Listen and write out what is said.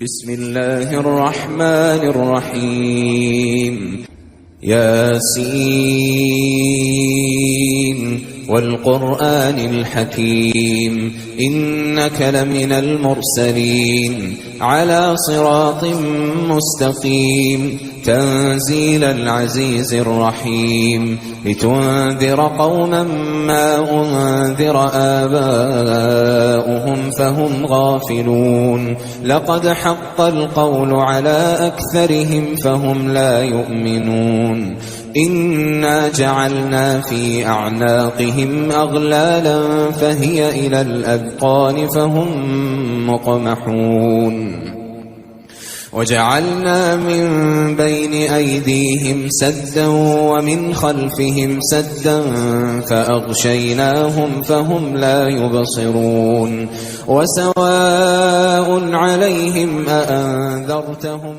بسم الله الرحمن الرحيم. ياسين والقرآن الحكيم. إنك لمن المرسلين على صراط مستقيم. تنزيل العزيز الرحيم. لتنذر قوما ما أنذر آباؤهم فهم غافلون. لقد حق القول على أكثرهم فهم لا يؤمنون. إنا جعلنا في أعناقهم أغلالا فهي إلى الأذقان فهم مقمحون. وجعلنا من بين أيديهم سدا ومن خلفهم سدا فأغشيناهم فهم لا يبصرون. وسواء عليهم أأنذرتهم